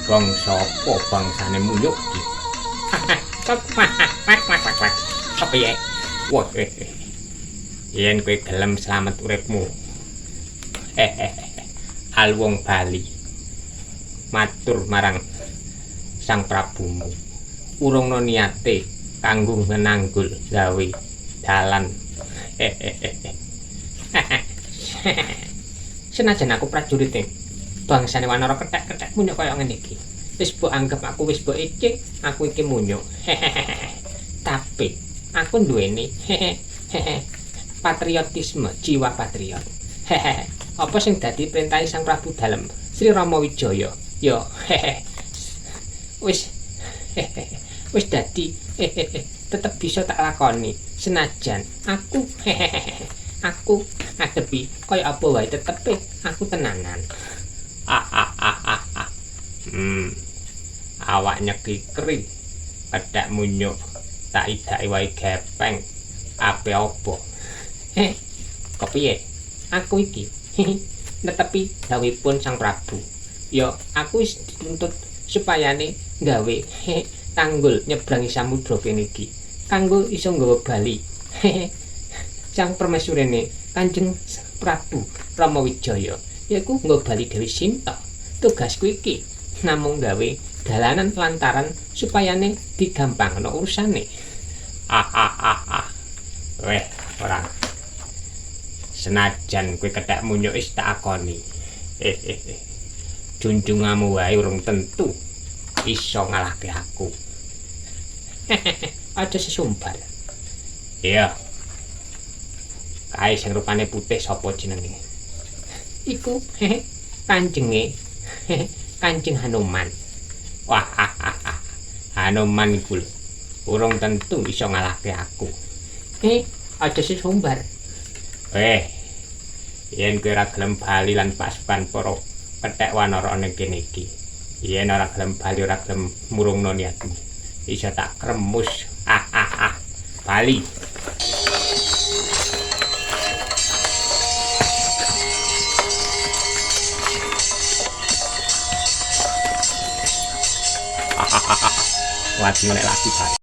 Bangsa apa bangsane munyuk iki? Kok piye? Wah, yen kowe gelem slamet uripmu. Alwong bali. Matur marang Sang Prabumu. Urungno niate kanggo ngenanggul gawe dalan. Senajan aku prajurite bangsane wanara kethek-kethek munyuk kaya ngene iki. Wis mbok anggap aku wis mbok ece, aku iki munyuk. Tapi aku nduweni patriotisme, jiwa patriot. Apa sing dadi perintahe Sang Prabu Dalem Sri Rama Wijaya? Ya wis wis dadi tetep bisa tak lakoni senajan aku aku ngadepi kaya apa wae tetepe aku tenanan. Awak nyeki keri kethek munyuk tak idake wae gepeng ape apa. Kok piye? Aku iki netepi dawuhipun Sang Prabu. Ya aku wis dituntut supayane gawe tanggul nyebrangi samudra kene iki kanggo iso nggawa bali Sang Permesurene Kanjeng Prabu Rama Wijaya yaiku nggawa bali Dewi Sinta. Tugasku iki namung gawe dalanan lantaran supayane digampangno urusane. Weh, ora. Senajan kowe kethek munyuk wis tak akoni. Junjungamu wae urung tentu iso ngalahke aku. Aja sesumbar. Iya. Kae sing rupane putih sapa jenenge? Iku kanjenge Kanjeng Hanuman. Wah, Hanuman iku lho urung tentu iso ngalahke aku. Aja sesumbar. Yen kowe ora gelem bali lan pasukan para kethek wanara ning kene iki. Yen ora gelem bali ora gelem murungno niatmu, iso tak kremus. Bali. Lagi nek lagi bali.